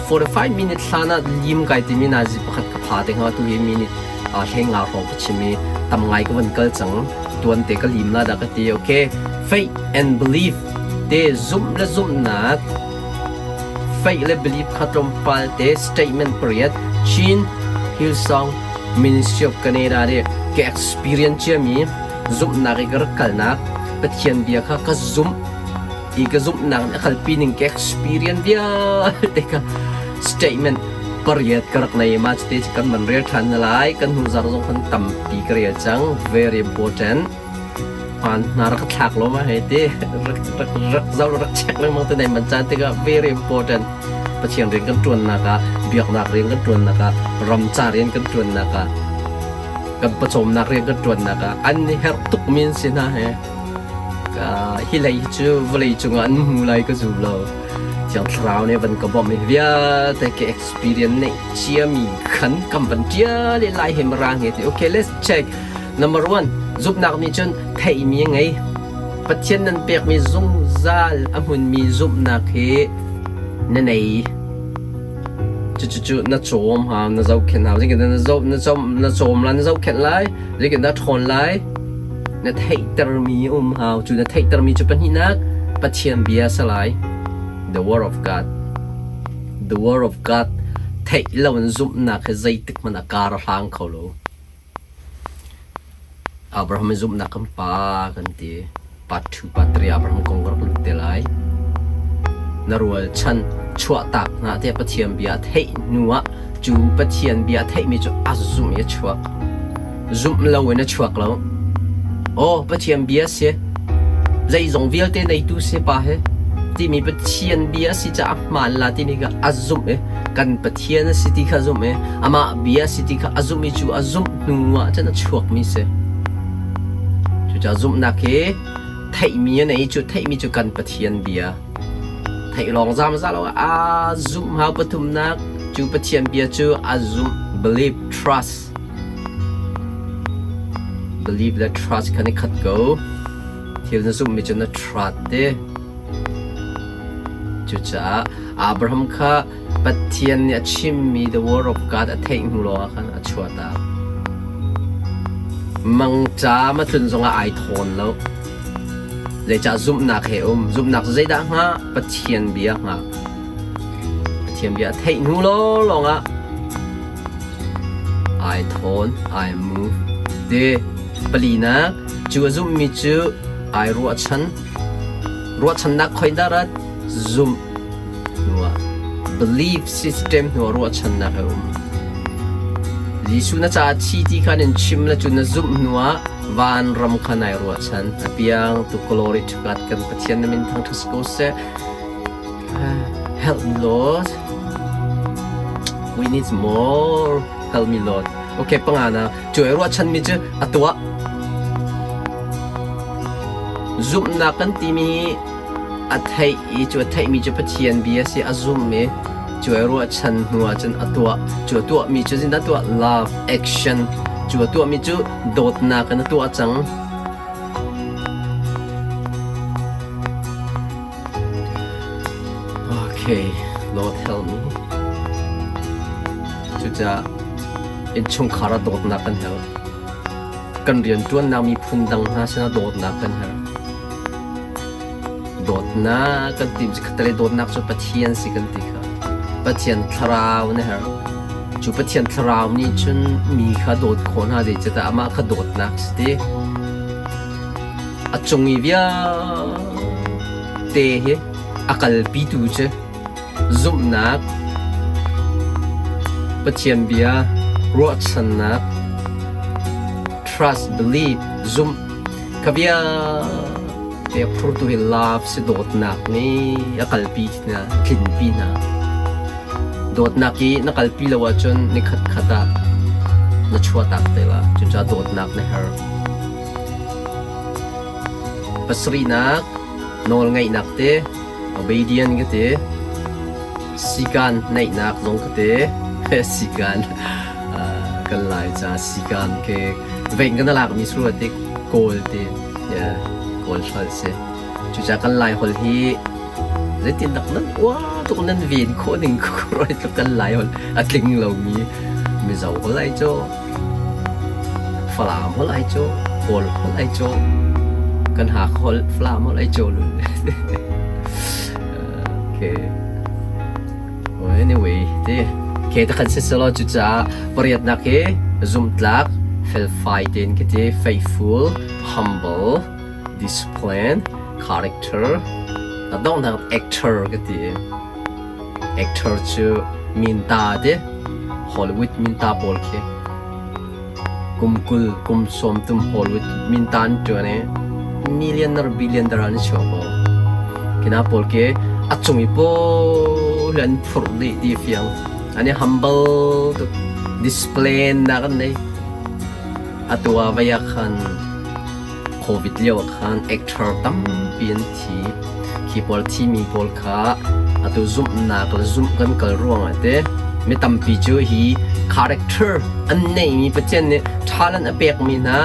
45 minute hlan ah lim kai timi nazi pakhat ka pha te hnga tu hi minute hlei nga hrawng ka chim i tam ngai ka van kal cang. Tuan te ka lim la dah ka ti. Okay, faith and belief te zumh le zumhnak faith le belief kha tlawmpal te statement pariat Chin Hillsong Ministry of Canada nih ka experience ciami zumhnak i ka rak kalnak Pathian bia kha ka zumh i ka zumhnak nih a kalpi ning ka experience vialte kha statement pariat ka rak nei ma cite kan man rel ṭhan na lai kan hnu zar zong khan tampi ka rel cang very important hmaan hna rak thlak lo ma hei ti rak rak rak zau rak check lengmang te nei man caan tikah very important Pathian rian kan ṭuannak ah biaknak rian kan ṭuannak ah ramca rian kan ṭuannak ah kan pawcawmnak rian kan ṭuannak ah an i herh tuk mi an si hna he hi lei hi cu vawlei cungah an hmu lai ka zum lo. Thiang Thlarau nih van ka bawmh i vialte ka experience neih ciami khan kam van ṭial i lai he mirang he ti okay let's check number one zumhnak nih cun theihmi a ngei Pathian nan pekmi zungzal a hmunmi zumhnak hi na nei cucu na cawm ha na zohkhenh hau zeitin na zoh na cawm na cawm la na zohkhenh lai zeitin na ṭhawn lai na theihtermi um hau cu na theihtermi cu pahnihnak Pathian bia si lai the word of God the word of God theih lo in zumhnak hi zeitik hmanh a kar a hlang kho lo Abraham i zumhnak kan pa kan ti part 2 part 3 Abraham kong ka rak lut te lai na rualchan chuahtak hna tiah Pathian bia theih hnu ah cu Pathian bia theihmi cu a zumh i a chuak Zumh loin a chuak lo. Aw, Pathian bia si. Zeizong vialte neitu si pa he timi Pathian bia si caah hmaan la timi kha a zumh i kan Pathian a si ti kha zumh i amah bia si ti kha a zumh i cu a zumh hnu ah cun a chuakmi si. Cucaah zumhnak hi theihmi a nei cu theihmi cu kan Pathian bia. Theih lawng zamza lo ah a zumh hau pathumnak cu Pathian bia cu a zumh believe trust Believe le trust kha ni khat ko. Thil na zumhmi cu na trust te. Cucaah Abraham kha Pathian nih a chimmi the word of God a theih hnu lawngah khan a chuahtak. Mangṭam a tlun zongah ai thawn lo. Zeicah zumhnak he um? Zumhnak cu zeidah hnga? Pathian bia hnga. Pathian bia a theih hnu lawnglawng ah Ai thawn, ai mu. Ti palinak, cu a zumhmi cu ai ruahchan. Ruahchannak khoi dah rat? Zumh hnuah. Belief system hnuah ruahchannak a um. Jesuh na caah thi ti kha nan chim le cu na zumh hnuah vanram kha nai ruahchan. A piang tu glory to God kan Pathian na min thangṭhat si ko seh. Help me Lord. We need more. Help me Lord. Okay, panga na cu ai ruahchanmi cu a tuah. Zumhnak kan timi a theih i cu a theihmi cu Pathian bia si a zum i cu ai ruahchan hnu ah cun a tuah. Cu a tuahmi cu zindah tuah love action. Cu a tuahmi cu dawtnak in a tuah cang. Okay, Lord help me. Cucaah innchungkhar ah dawtnak kan herh. Kan rianṭuannak miphun dang hna sinah dawtnak kan herh. Dawtnak kan ti khatalei dawtnak cu Pathian si kan ti kha. Pathian thlarau na herh. Cu Pathian thlarau nih cun mi kha dawt khawh hna zeicahtiah amah kha dawtnak si ti. A cung i vialte hi a kalpitu cu zumhnak, Pathian bia, ruahchannak, trust, belief, zumh kha vialte a phurtu hi love si dawtnak nih a kalpi hna, a tlinpi hna. Dawtnak i na kalpi lo ahcun nikhat khat ah na chuahtak te la. Cucaah dawtnak na herh. Pasarihnak nawlngaihnak te, obedient ka ti, sikaan neihnak zong ka ti, sikaan kan lai ca sikaan ke vein kan lak mi suru te kawl te kawl holh si. Cucaah kan lai holh hi Zeitindak nan uar tuk nan ven khawh ning khuaruah tluk kan Lai holh a tling lomi Mizo holh ai cawh, Falam holh ai cawh, Kawl holh ai cawh, kan Hakha holh Falam holh ai cawh lun. Okay. Well, anyway, ti ke ta khan siselaw cucaah pariatnak hi zumhtlak, felfai tein ka ti, faithful, humble, discipline, character, a donghnak actor ka ti. Actor cu minta ti, Hollywood minta pawl khi. Kum 20, kum 30 Hollywood minta an ṭuan i millionaire, billionaire an chuak ko. Khi hna pawl khi a cung i pawl an phurh dih ti fiang. An i humble tuk. Discipline nak an nei. Atu ah vai ah khan Covid lio ah khan actor tampi an thi. Khi pawl thimi pawl kha atu zumhnak le zumh kan kal ruangah te mi tampi cu hi character an neimi Pathian nih talent a pekmi hna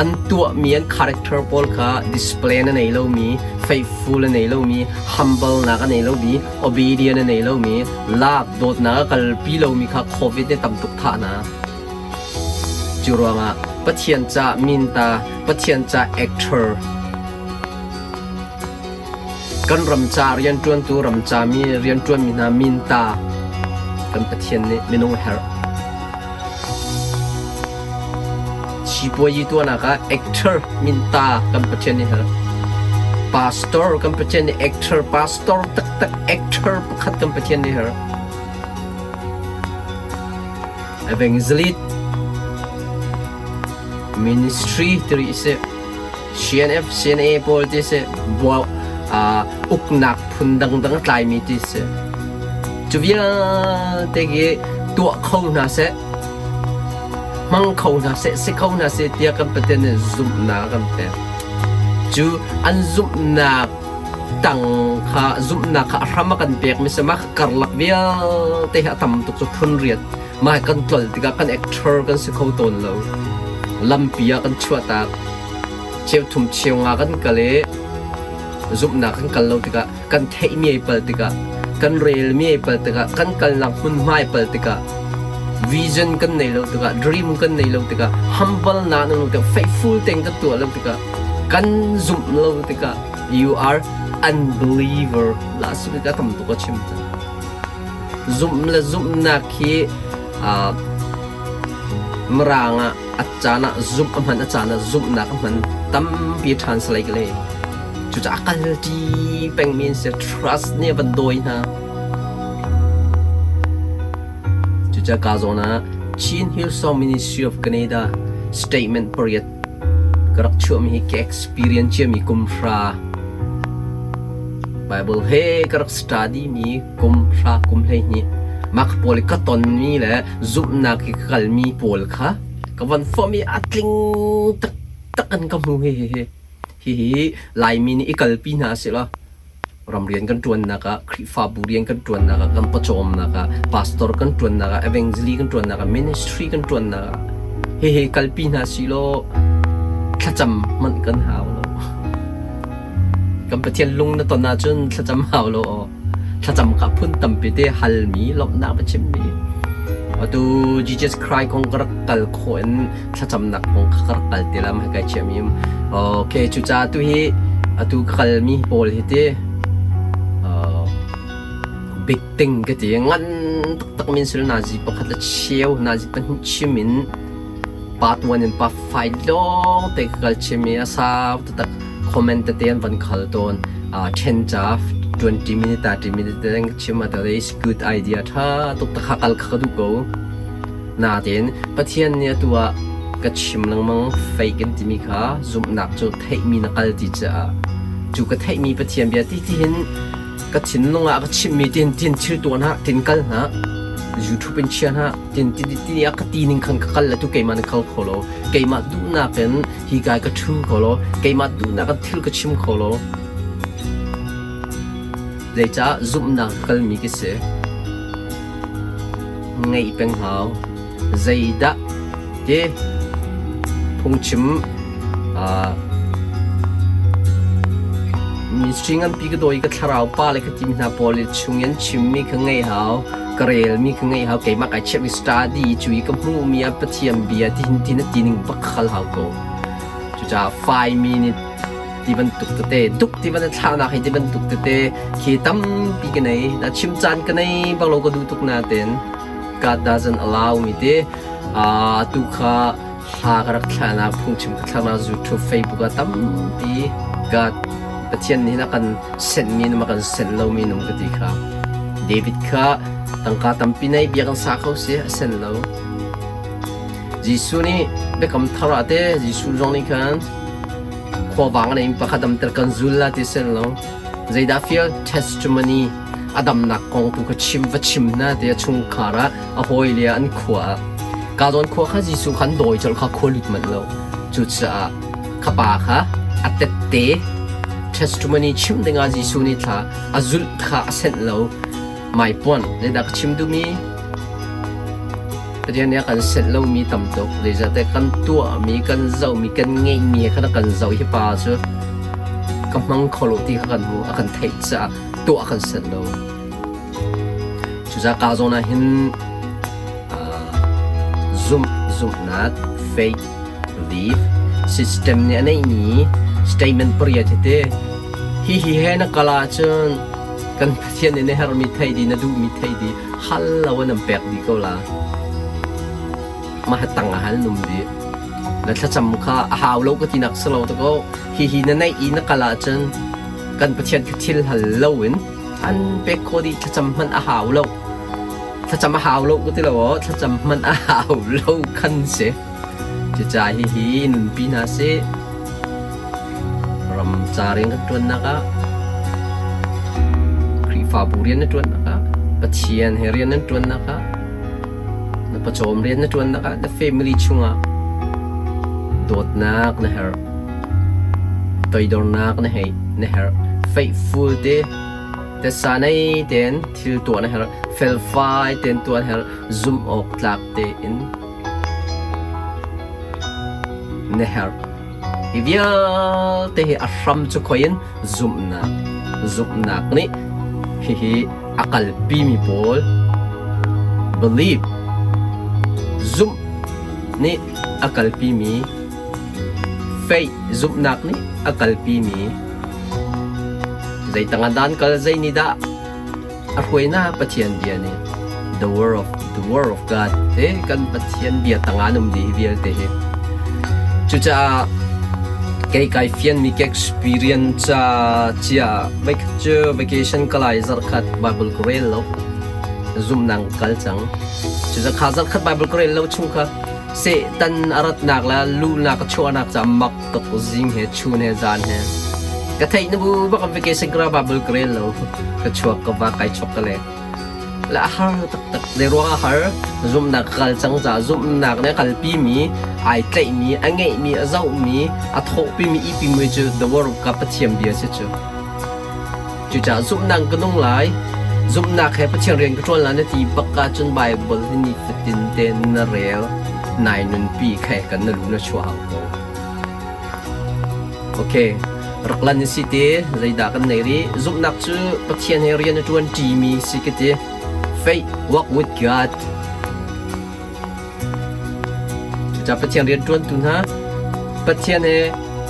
an tuahmi an character pawl kha display a nei lomi, faithful a nei lomi, humble nak a nei lomi, obedient a nei lomi, love dawtnak a kalpi lomi kha Covid nih tam tuk thah hna. Cu ruangah Pathian ca minta, Pathian ca actor, kan ram ca rianṭuantu ram ca mi rianṭuanmi hna minta kan Pathian nih minung a herh. Sipuayi tuahnak ah actor minta kan Pathian nih herh. Pastor kan Pathian nih actor, pastor taktak actor pakhat kan Pathian nih herh. Evangelist Ministry ti rih sih. CNF, CNA pawl ti si. Buau uknak phun dangdang a tlaimi ti si. Cu vialte khi tuah kho hna seh, hmang kho hna seh, si kho hna seh tiah kan Pathian nih zumhnak a kan pek. Cu an zumhnak tang kha zumhnak kha a hram a kan pekmi si mah karlak vialte hi a tam tuk cu phun riat mah kan tlol tikah kan actor kan si kho tawn lo lampi ah kan chuahtak cheuthum cheunga kan kal i zumhnak kan kal lo tikah kan theihmi ai pal tikah kan relmi ai pal tikah kan kalnak hmunhma ai pal tikah vision kan nei lo tikah dream kan nei lo tikah humble na nan lo tikah faithful tein kan tuah lo tikah kan zumh lo tikah you are unbeliever last week a tam tuk a chim cang zumh le zumhnak hi mirang ah a caan ah zumh a hman a caan ah zumhnak a hman tampi translate le cucaah kal ṭi pengmi an si trust nih a van dawi hna cucaah ka zawn ah Chin Hillsong Ministry of Canada statement pariat Ka rak chuahmi hi ka experience ciami kum hra Bible he ka rak study mi kum hra kum 12 mah ka pawl i ka tonmi le zumhnak i ka kalmi pawl kha ka van fawm i a tling taktak in ka hmu hihi. Hihi Laimi nih i kalpi hna sih law ramrian kan ṭuannak ah, Khrihfabu rian kan ṭuannak ah, kan pawcawmnak ah, pastor kan ṭuannak ah, evangeli kan ṭuannak ah, ministry kan ṭuannak ah hihi kalpi hna silaw thlacam hmanh kan hau lo. Kan Pathian lung na ton ahcun thlacam hau lo aw. Thlacam kha phun tampi te halmi, lawmhnak va chimmi. Atu Jesus Christ kong ka rak kal khawh in thlacamnak kong kha ka rak kal te lam kai chiami um. Okay, cucaah tu hi atu ka kalmi pawl hi ti big thing ka ti ngan taktak min sil nazi pakhat le cheu nazi pahnih chim in part 1 in part 5 lawng te ka kal chim i a sau taktak comment tete an van khal tawn 10 ca 20 minute 30 minute te chim a is good idea tha tuk takha kal kha ka duh ko Nain Pathian nih atu ah ka chim lengmang fake in timi kha zumhnak cu theihmi na kal ti caah cu ka theihmi Pathian bia ti tihin ka thinlung ah ka chimmi tin tin thil tuah hna tin kal hna YouTube in chia hna tin ti ti a ka ti ning khan ka kal le tu keimah na kal kho lo keimah duhnak in hi kai ka thu kho lo keimah duhnak in thil ka chim kho lo zeicah zumhnak kalmi ka si Ngeih peng hau. Zeidah ti phungchim Ministry nganpi ka dawi ka thlarau pa le ka tim hna pawl i chung in chimmi ka ngei hau, ka relmi ka ngei hau, keimah kai chiahmi study cu i ka hmuhmi ah Pathian bia ti hin ti na ti ning bak khal hau ko. Cucaah 5 minute ti bantuk tete, duk ti ban thlahnak hi ti bantuk tete khi tampi ka nei. Na chim caan ka nei bak lo ka duh tuk nain God doesn't allow me te. Atu kha hla ka rak thlahnak phungchim ka thlaknak YouTube, Facebook ah tampi God Pathian nih a kan senhmi num a kan senh lomi num ka ti kha. David kha tangka tampi nei bia kan sa kho si a sen lo. Jesuh nih biakam thar ah te Jesuh zong nih khan khuavang a nei pakhat damter kan zul la ti sen lo. Zeidah fial testimony a damnak kong tu kha chim va chim hna ti a chungkhar ah a hawile ah an khua ah ka zawn khua kha Jesuh khan dawi colh kha khua lut manh lo. Cucaah kha pa kha a tette testimony chim dingah Jesuh nih thla a zulh kha a senh lo. My point zeidah ka chim duhmi Pathian nih a kan senh lomi tam tuk. Zeicahtiah kan tuahmi, kan zohmi, kan ngeihmi kha kan zoh hi pa cu ka hmang kho lo ti kha kan hmu, a kan theih caah tuah a kan senh lo. Cucaah ka zawn ah hin zumh, zumhnak, faith, belief system nih a neihmi statement pariat hi te hihi he na kal ahcun kan Pathian nih na herhmi thei dih, na duhmi thei dih, hal lo in an pek dih ko la. Mah tang ah hal num dih. Na thlacam kha a hau lo ka tinak si lo ta ko. Hihi na neih i na kal ahcun kan Pathian kha thil hal lo in an pek khawh dih thlacam hmanh a hau lo. Thlacam a hau lo ka ti lo aw, thlacam hmanh a hau lo khan si. Cucaah hihi nunpi hna sih. Ram ca rian kan ṭuannak ah, Khrihfabu rian na ṭuannak ah, Pathian he rian nan ṭuannak ah, na pawcawm rian na ṭuannak ah, na family chungah dawtnak na herh, toidornak na hei na herh, faithful te tasa nei tein thil tuah na herh, felfai tein tuah na herh, zumh awk tlak tein na herh. Hi vialte hi a hram cu khoi in zumhnak, zumhnak nih hihi a kalpimi pawl belief, zumh nih a kalpimi, faith, zumhnak nih a kalpimi, zeitang ah dan kal zei nih dah A hruainak Pathian bia nih the word of God te kan Pathian bia tangah an um dih hi vialte hi. Cucaah kei kai fianmi ka experience ca cia voikhat cu vacation ka lai zarhkhat Bible ka rel lo zumnak kal cang. Cucaah kha zarhkhat Bible ka rel lo chung kha Satan a ratnak le luhnak a chuahnak ca mak tuk zing he chun he zan he ka theih na bu bak vacation ka ra Bible ka rel lo ka chuak ka va kai chok ka lek le a har taktak le ruang a har zumhnak kal cang ca zumhnak ne kalpi mi ai tlaih mi a ngeih mi a zoh mi a thawhpi mi ipi mi cu the word of God Pathian bia si cu. Cucaah zumhnak ka nung lai, zumhnak he Pathian rian ka ṭuan lai na ti bak ahcun Baibal hi nifatin te na rel, nai nunpi kha kan na lu na chuah hau ko. Okay, rak lan si te, zeidah kan nei rih? Zumhnak cu Pathian he rian a ṭuan ṭimi si ka ti. Faith walk with God. Cucaah Pathian rianṭuantu hna, Pathian he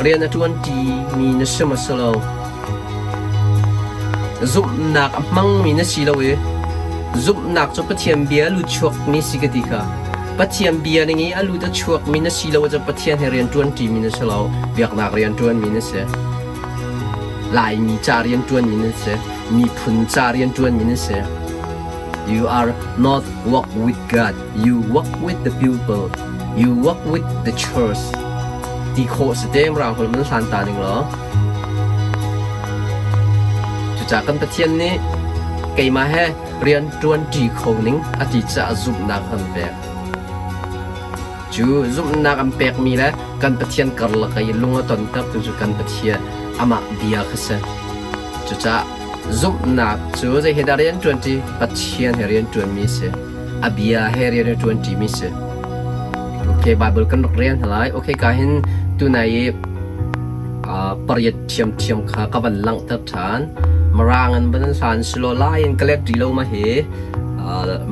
rian a ṭuanṭimi na si maw si lo? Zumhnak a hmangmi na si lo i zumhnak cu Pathian bia a lut chuakmi si ka ti kha. Pathian bia ning i a lut a chuakmi na si lo ahcun Pathian he rian ṭuanṭimi na si lo, biaknak rian ṭuanmi na si. Laimi ca rian ṭuanmi na si, miphun ca rian ṭuanmi na si. You are not walk with God, you walk with the people, you walk with the church. Ti khawh si te mirang holh man hlan ta ning law. Cucaah kan Pathian nih keimah he rian ṭuan ṭi kho ning a ti caah zumhnak a kan pek. Cu zumhnak an pekmi le kan Pathian karlak i lung a tontertu cu kan Pathian amah bia kha si. Cucaah zumhnak cu zei he dah rian ṭuanṭi? Pathian he rian ṭuanmi a si. A bia he rian a ṭuanṭimi a si. Okay, Bible kan rak rel hna lai. Okay, ka hin tunai i Pariat ṭhiamṭhiam kha ka van langhter ṭhan. Mirang in van hlan silo lai in ka let rih lo ma hi.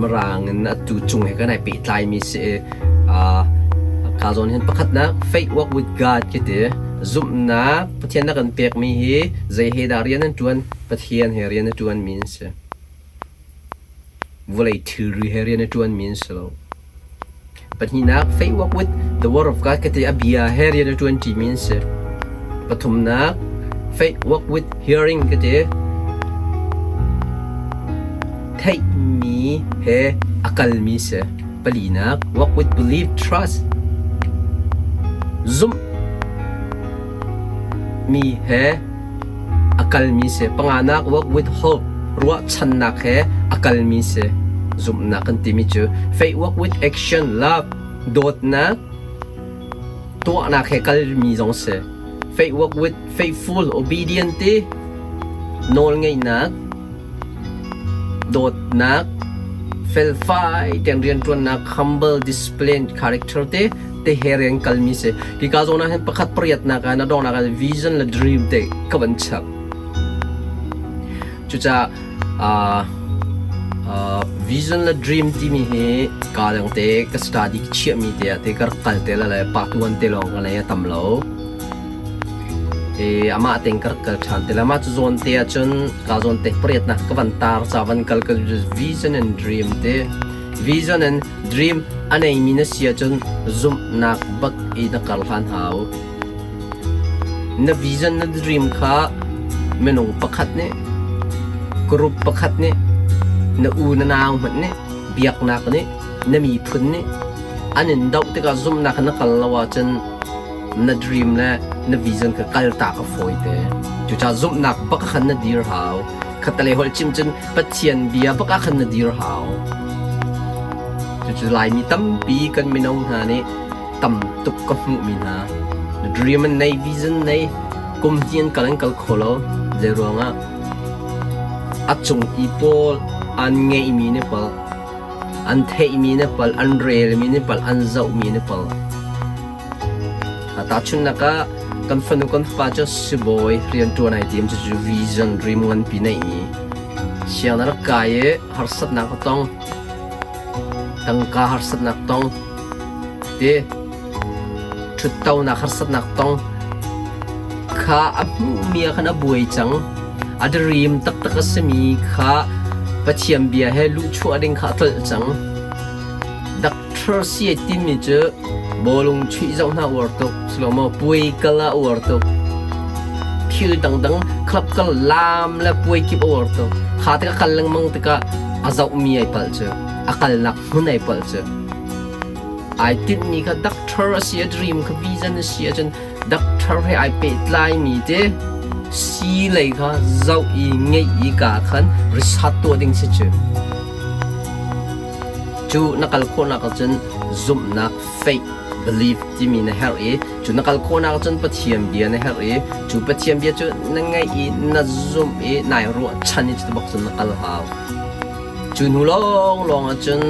Mirang in atu cung he kan ai pehtlaimi si i ka zawn hin pakhatnak faith walk with God khi ti. Zumhnak Pathian na kan pekmi hi zei he dah rian an ṭuan? Pathian he rian a ṭuanmi an si. Vawlei thilri he rian a ṭuanmi an si lo. Pahnihnak, faith walk with the word of God kati a bia he rian a ṭuan ṭimi an si. Pathumnak, faith walk with hearing kati theihmi he a kalmi si. Palinak, walk with belief, trust. Zumh mi he a kalmi si. Panganak, walk with hope, ruahchannak he a kalmi si. Zumhnak kan timi cu faith walk with action, love, dawtnak, tuahnak he kalmi zong si. Faith walk with faithful, obedient ti nawlngeihnak, dawtnak, felfai tein rianṭuannak, humble, disciplined character te te he rian kalmi si. Hika zawn ah hin pakhat pariatnak ah na donghnak ah vision le dream te ka van chap. Cucaah uh, uh, vision le dream timi hi ka dang te ka study chiahmi te ah te ka rak kal te la le part 1 te lawng ka nei a tam lo. I amah tein ka rak kal ṭhan te le mah cu zawn te ahcun ka zawn te pariatnak ka van tar ca van kal ka vision and dream te vision and dream a neimi na si ahcun zumhnak bak i na kar hlan hau. Na vision na dream kha minung pakhat nih group pakhat nih na u na nau hmanh nih biaknak nih na miphun nih an in doh tikah zumhnak na kal lo ahcun na dream le na vision kha kaltak a fawi te. Cucaah zumhnak bak khan na dir hau. Khatalei holh chim cun Pathian bia bak ah khan na dir hau. Cucu Laimi tampi kan mino hna nih tam tuk ka hmuhmi hna. Na dream an nei, vision nei, kum hnih an kal an kal kho lo. Zei ruangah? A cung i pawl an ngeihmi nih pal, an theihmi nih pal, an relmi nih pal, an zohmi nih pal. Tahchunhnak ah, kan fanu kan fapa cu sibawi rianṭuan ai tim cucu vision dream nganpi neihmi sianginn a rak kai i harsatnak a tong tangka harsatnak tong ti ṭhuttonak harsatnak tong kha a hmuhmi ah khan a buai cang a dream taktak a simi kha Pathian bia he luhchuah ding kha a tlolh cang Doctor si timi cu bawlung chuih zoh hna uar tuk silomaw puai kal ah uar tuk thil dangdang club kal laam le puai kip a uar tuk kha tikah kal lengmang tikah a zohmi ai palh cu a kalnak hmun ai palh cu ai tinhmi kha doctor a si a dream kha vision a si ahcun doctor he ai pehtlaimi te si lei kha zoh i ngeih i ka khan research tuah ding si cu Cu na kal khawhnak ahcun zumhnak faith belief timi na herh i cu na kal khawhnak ahcun Pathian bia na herh i cu Pathian bia cu na ngaih i na zumh i nai ruahchan i cuti bak cun na kal hau. Cu hnu lawnglawng ahcun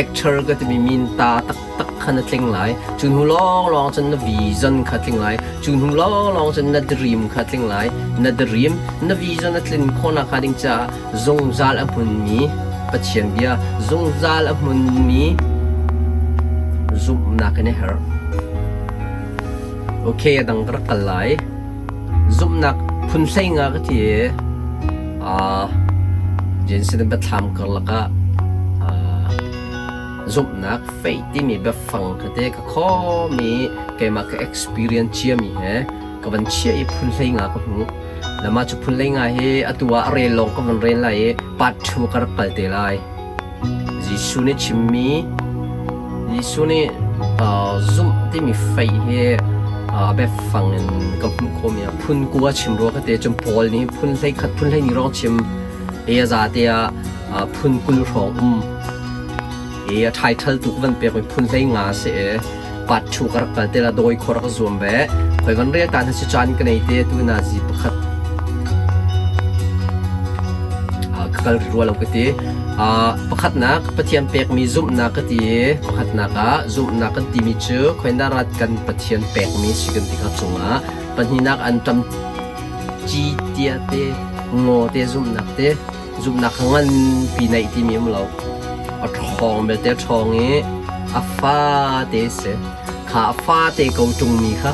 actor ka timi min ta taktak kha na tling lai. Cu hnu lawnglawng cun na vision kha tling lai. Cu hnu lawnglawng cun na dream kha tling lai. Na dream, na vision a tlin khawhnak hnga ding caah zungzal a hmunmi Pathian bia zungzal a hmunmi zumhnak in a herh. Okay, a dang ka rak kal lai. Zumhnak phun hlei nga ka ti i Jensen biathlam karlak ah zumhnak faith timi biafang kha te ka khawm i keimah ka experience ciami he ka van chiah i phun hlei nga ka hmuh. Le mah cu phun hlei nga hi atu ah a rel lawng ka van rel lai i part 2 ka rak kal te lai. Jesuh nih chimmi Jesuh nih zumh timi faith hi a biafang in ka hmuh khawhmi ah phun kua chim rua ka te cun Paul nih phun hlei khat phun hlei ni rong chim e a za te ah phun 20 hrawng um i a title tu ka van pekmi phun hlei nga si i part 2 ka rak kal te la dawi khor ka zuam ve khoi van rel ta na si caan ka nei te tu na zi pakhat ka kal rua lo ka ti pakhatnak Pathian pekmi zumhnak ka ti pakhatnak ah zumhnak kan timi cu khoina rat kan Pathian pekmi si kan ti kha cungah. Pahnihnak anṭam ci tia te, ngaw te zumhnak te, zumhnak kha nganpi neih timi um lo. A ṭhawng belte a ṭhawng i a fate si. Kha a fate ko ṭungmi kha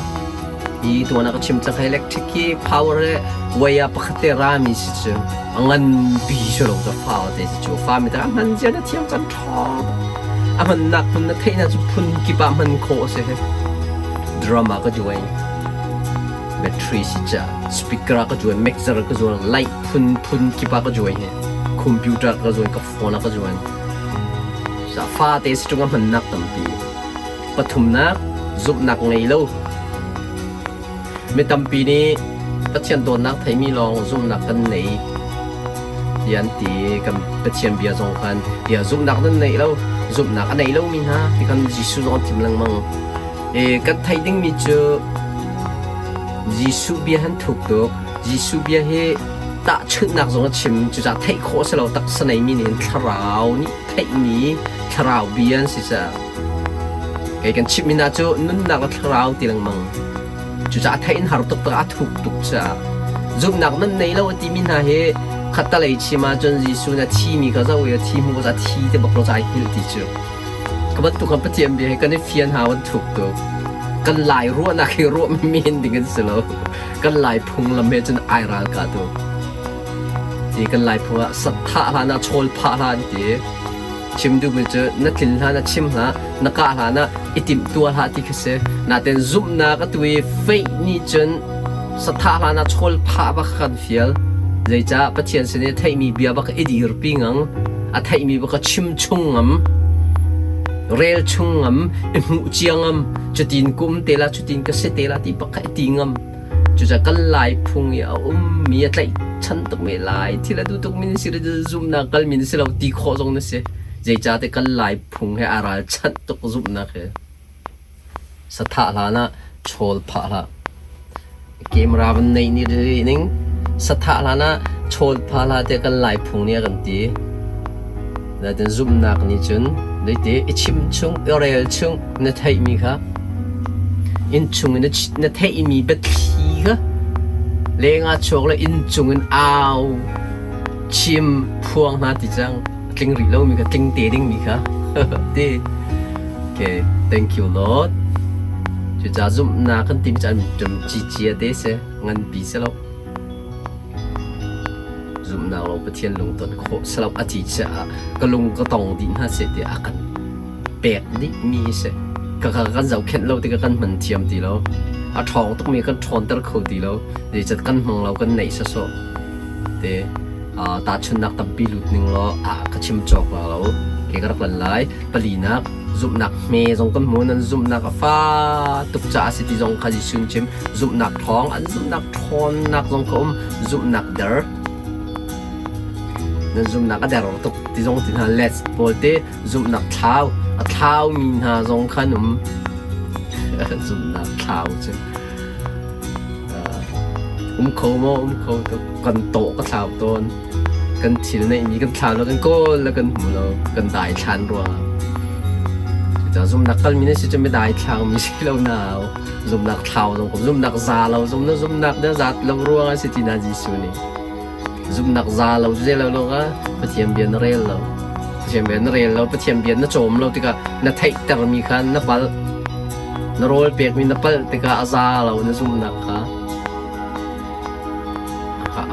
hi tuan ah ka chim cang electric hi power le wire pakhat te rami si cu a nganpi si lo cu fate si cu fa mi tak a hman zia na thiam cang ṭhawng a hmannak hmun na theihnak cu phun kip ah hman khawh a si drum ah ka duai battery si ca speaker ah ka zuan mixer ka zuan light phun phun kip ah ka zuai hi computer ka zuan ka phone ah ka zuan fate si ṭung a hmannak tampi Pathumnak, zumhnak ngei lo. Mi tampi nih Pathian dawtnak theimi lawng zumhnak kan nei ti an ti. Kan Pathian bia zong khan bia zumhnak nan neih lo, zumhnak a nei lomi hna ti khan Jesuh zong a thim lengmang. E, kan theih dingmi cu Jesuh bia han thuk tuk. Jesuh bia hi tahchunhnak zong a chim. Cucaah theih khawh a si lo. Taksa neimi nih hin thlarau nih theihmi thlarau bia an si caah kei kan chimhmi hna cu nunnak le thlarau ti lengmang. Cucaah theih in har tuk tak a thuk tuk caah zumhnak nan nei lo a timi hna hi khattalei chim ahcun Jesuh na thimi kha zoh i a thi hmu ka thi te bak lo ca ai hngilh ti cu. Ka bantuk kan Pathian bia hi kan i fian hau an thuk tuk. Kan lai ruahnak hi ruah men ding an si lo. Kan lai phunglam he cun ai ral ka tuk. Ti kan lai phung ah sathah hlan ah chawl phah hlah an ti. Chim duhmi cu na tlin hlan ah chim hlah, na kah hlan ah i timh tuah hlah ti khi si. Nain zumhnak atu i faith nih cun sathah hlan ah chawl phah bak kan fial. Zeicah Pathian sin i theihmi bia bak i dirpi ngang, a theihmi bak chim chung ngam, rel chung ngam, i hmuh cia ngam, cutin ka um te la, cutin ka si te la ti bak kha i ti ngam. Cucaah kan Lai phung i a ummi a tlaihchan tukmi Lai thil a duh tukmi na si le zumhnak kalmi na si lo ti khawh zong na si. Zeicahtiah kan Lai phung he aa ralchanh tuk zumhnak hi. Sathah hlan ah chawl phah hlah. Camera van neih ni rih ning sathah hlan ah chawl phah hlah tiah kan Lai phung nih a kan ti. Nain zumhnak nih cun zeiti i chim chung i rel chung na theihmi kha innchung in na theihmi biathli kha lengah chuak le innchung in au chim phuang hna ti cang tling rih lomi kha tling te dingmi kha ti. Okay, thank you Lord. Cucaah zumhnak kan timi cu an cicia te si nganpi si lo. Zumhnak lawng Pathian lungton khawh si lo a ti caah ka lung ka tong dih hna seh tiah a kan pek dihmi hi si. Ka kan zohkhenh lo tikah kan hman thiam ti lo. A ṭhawng tukmi kan ṭhawnter kho ti lo. Zeicah kan hmang lo kan neih sawsawh. Te tahchunhnak tampi lut ning law ka chim cawk la lo. Ke ka rak lan lai. Palinak zumhnak hme zong kan hmu nan zumhnak a fa tuk caah si ti zong kha Jesuh nih chim. Zumhnak ṭhawng an zumhnak ṭhawnnak zong kha um zumhnak der nan zumhnak a der tuk ti zong ti hna let's pawl te zumhnak thlau a thlaumi hna zong khan um zumhnak thlau cu um kho maw um kho tuk kan tawh ka thlau tawn kan thil neihmi kan thlau lo kan kawl le kan hmu lo kan dai thlan ruangah cucaah zumhnak kalmi na si cu mi dai thlangmi si lo nau zumhnak thlau zong ko zumhnak za lo zumhnak zumhnak na zat lo ruangah si ti na Jesuh nih zumhnak za lo cu zei lo lo ka Pathian bia na rel lo Pathian bia na rel lo Pathian bia na cawm lo tikah na theihtermi kha na palh na rawl pekmi na palh tikah a za lo na zumhnak kha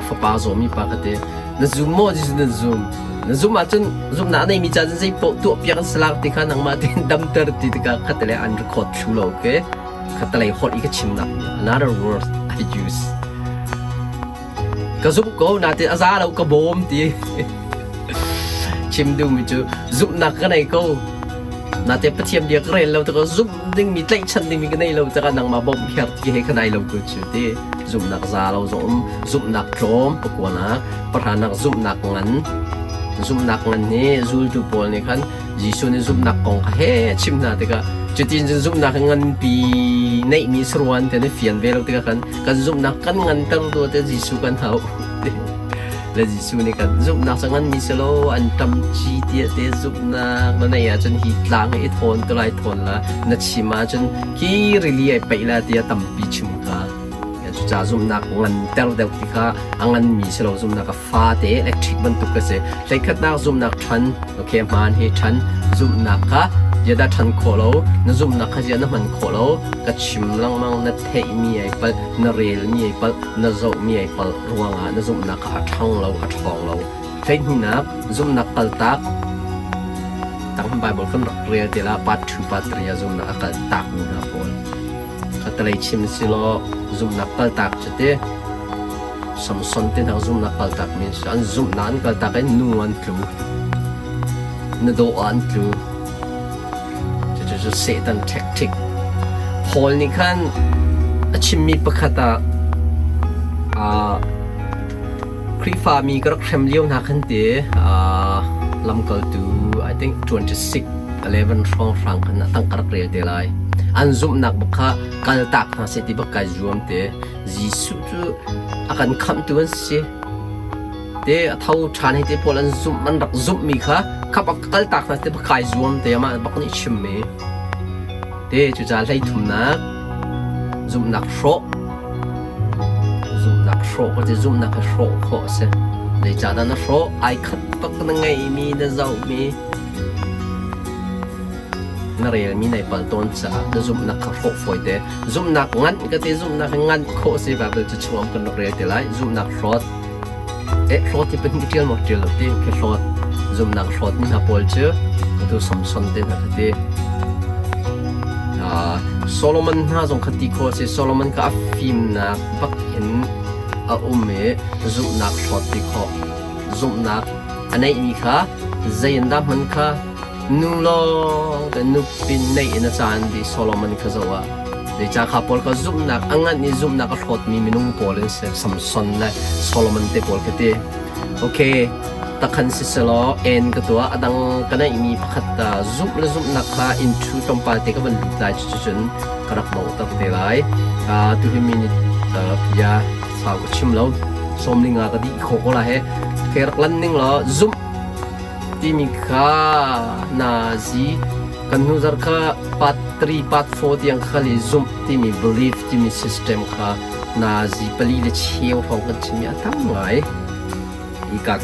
a fapa zawmi pa kha te na zum maw Jesuh na zum na zum ahcun zumhnak a neimi ca cun zei paoh tuah piak an si lak ti kha nangmah tein damter ti tikah khatalei an record thlu lo okay khatalei holh i ka chimnak another word I use ka zumh ko natin a za lo ka bawm ti chim duhmi cu zumhnak ka nei ko nate Pathian bia ka rel lo tikah zumh dingmi tlaihchan dingmi ka nei lo tikah nangmah bawmh kher ti he ka nai lo ko cu ti zumhnak za lo zong um zumhnak tlawm pakuanak pahranak zumhnak ngan zumhnak ngan hi zultu pawl nih khan Jesuh nih zumhnak kong kha he chim hna tikah cutin cun zumhnak nganpi neihmi saruan te nih fian ve lo tikah khan kan zumhnak kan nganter tu te Jesuh kan hau le Jesuh nih kan zumhnak cu nganmi si lo an ṭam ci tiah te zumhnak na neih ahcun hi tlang hi i thawn tu lai thawn la na chim ahcun khi rili ai peih la tiah tampi chim kha. Cucaah zumhnak nganter deuh ti kha a nganmi si lo, zumhnak a fate electric bantuk ka si. Hleikhatnak zumhnak ṭhan, okay, hmaan hi ṭhan, zumhnak kha ziadah ṭhan khawh lo, na zumhnak kha ziah na hman khawh lo, ka chim lengmang, na theihmi ai palh, na relmi ai palh, na zohmi ai palh ruangah na zumhnak kha a ṭhang lo, a ṭhawng lo. Hleihnihnak, zumhnak kaltak. Tang Bible kan rak rel te la part 2 part 3 ah zumhnak a kaltak mi hna pawl. Khatalei chim si law zumhnak kaltak cu ti Samson te hna zumhnak kaltak mi an zumhnak an kaltak in nu an tlu. Na dawh ah an tlu. Cucu cu Satan tactic. Paul nih khan a chimmi pakhat ah Khrihfami ka rak hrem lio hna khan ti lamkaltu I think 26 11 hrawnghrang khan a tang ka rak rel te lai. An zumhnak bak kha kaltak hna seh ti bak kai zuam te. Jesuh cu a kan khamhtu an si. Te a tho ṭhan hei te pawl an zumh an rak zumhmi kha kha bak kaltak hna te bak kai zuam te amah bak nih chimmi. Te cucaah hleithumnak zumhnak hrawh zumhnak hrawh ka ti zumhnak hi hrawh khawh a si. Zeicahdah na hrawh? Ai khat bak na ngeihmi na zohmi na relmi nai palh tawn caah na zumhnak kha hrawh fawi te. Zumhnak nganh ka ti zumhnak hi nganh khawh a si Bible cu chungam kan rak rel te lai. Zumhnak hlawt Eh, hlawt hi pahnih ṭial maw ṭial lo ti khi hlawt zumnak hlawt mi hna pawl cu atu Samson te hna kha ti. Solomon hna zong kha ti khawh a si. Solomon kha a fimnak bak in a um i zumhnak hlawt ti khawh. Zumhnak a neihmi kha zei in dah hman kha Nu lawng te nupi neih in a caan dih Solomon kha zoh ah zeicah kha pawl kha zumhnak a nganh i zumhnak a hlawtmi minung pawl an si Samson le Solomon te pawl kha ti. Okay, takhan siselaw en ka tuah a dang ka neihmi pakhat ta zumh le zumhnak kha inn thu tlawmpal te ka van lut lai cucun ka rak donghter te lai. Tu hi minute ya sau ka chim lo. 15 ka dih khawh ko la he. Okay, rak lan ning law zumh timi kha nazi kan hnu zarh kha part 3 part 4 tiang kha li zumh timi belief timi system kha nazi pali le cheu hrawng kan chimmi a tam ngai. Hika kha.